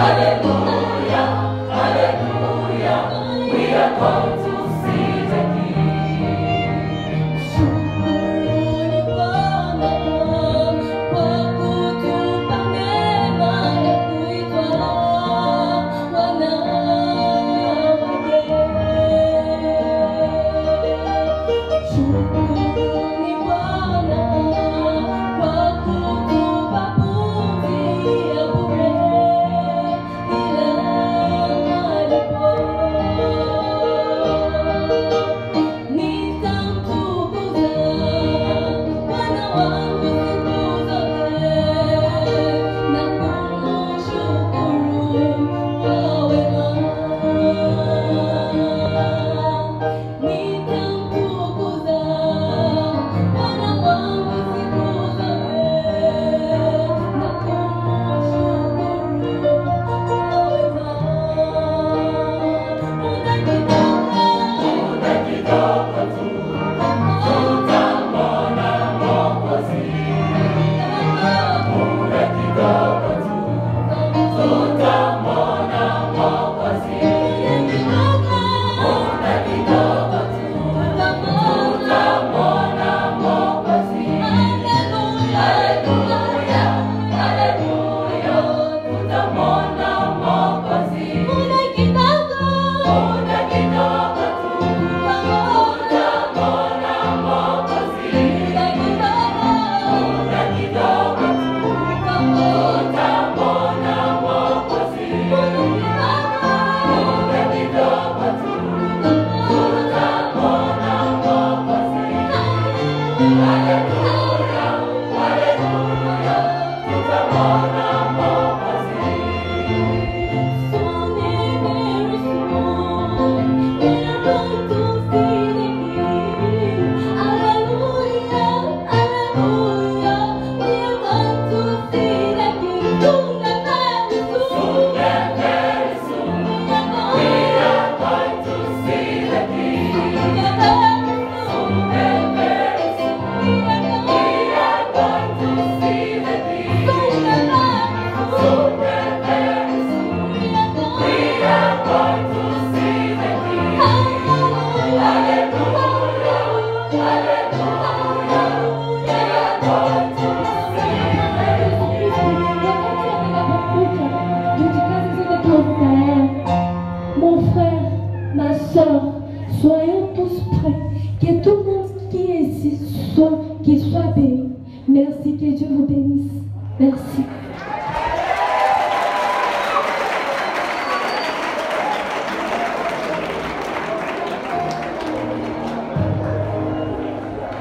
Hallelujah, hallelujah, we are going to see the King. Shukuruni Bwana kwa kutupa neema ya kuitwa wana wake. Shukuruni Bwana kwa kutupa pumzi ya bure bila malipo. Nitamtukuza Bwana wangu siku zote na kumshukuru kwa wema. Nitamtukuza Bwana wangu siku zote na kumshukuru kwa wema. Muda kidogo, Muda kidogo tu, tutamwona Mwokozi. Muda kidogo tu, tutamwona Mwokozi. Muda kidogo tu, tutamwona Mwokozi. Haleluya, haleluya, tutamwona Mwokozi. Muda kidogo, Muda kidogo tu, tutamwona Mwokozi. Muda kidogo, Muda kidogo tu, tutamwona Mwokozi. Muda kidogo tu, tutamwona Mwokozi. Haleluya, haleluya, tutamwona Mwokozi. Soon and very soon, we are going to see the King. Hallelujah, hallelujah, we are going to see the King. Soon and very soon, Soon and very soon, we are we going, are going to see the King. soon and very soon, Soon and very soon, we are we going, are going to see the King. soon and very soon, Soon and very soon, we are we going. are going to see the King. Hallelujah, Hallelujah, hallelujah, we are going to see the King. Wakati atakapokuja, tujikaze sote tuwe tayari. Mon frère, ma soeur, soyons tous prêts. Que tout le monde qui est ici soit, qu'il soit béni. Merci, que Dieu vous bénisse.